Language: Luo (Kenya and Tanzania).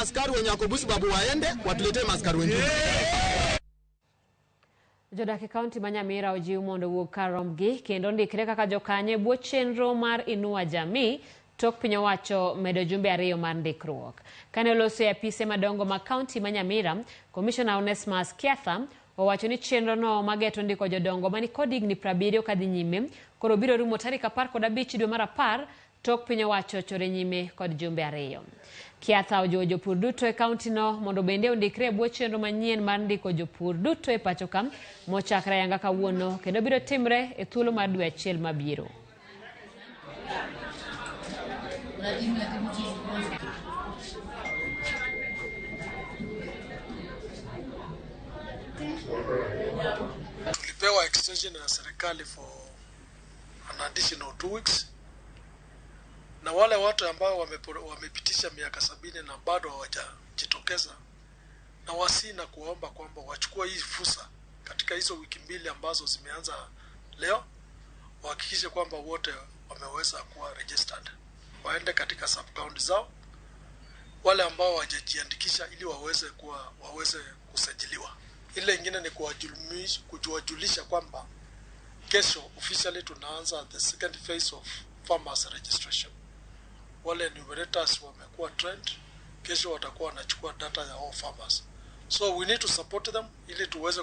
Maaskari wenye wako Busi Babu waende watuletee maaskari wengine. Jodak e kaunti ma Nyamira ojiw mondo owuog kar rombgi kendo ondikre kaka jokanyo e bwo chenro mar Inua Jamii tok piny owacho medo jumbe 2 mar ndikruok. Kane oloso e apise madongo mag kaunti ma Nyamira, Komishona Onesmus Kiatha owacho ni chenrono mageto ndiko jodongo mani kod higni 70 kadhi nyime koro biro rumo tarik 15 dwe mar 10 tok piny owacho chore nyime kod jumbe 2. Kiatha ojiwo jopur duto e kauntino mondo bende ondikre e bwo chenro manyien mar ndiko jopur duto e pacho ka mochakre ayanga kawuono kendo biro timre e thuolo mar dwe achiel mabiro. Tulipewa extension na serikali for an additional 2 weeks, na wale watu ambao wamepitisha miaka 70 na bado hawajajitokeza, na wasi na kuomba kwamba wachukue hii fursa katika hizo wiki 2 ambazo zimeanza leo, wahakikishe kwamba wote wameweza kuwa registered, waende katika sub county zao, wale ambao hawajajiandikisha ili waweze kusajiliwa. Ile ingine ni kuwajulisha kwamba kesho officially tunaanza the second phase of farmers registration. Wale enumerators wamekuwa trained, kesho watakuwa wanachukua data ya all farmers. So we need to support them ili tuweze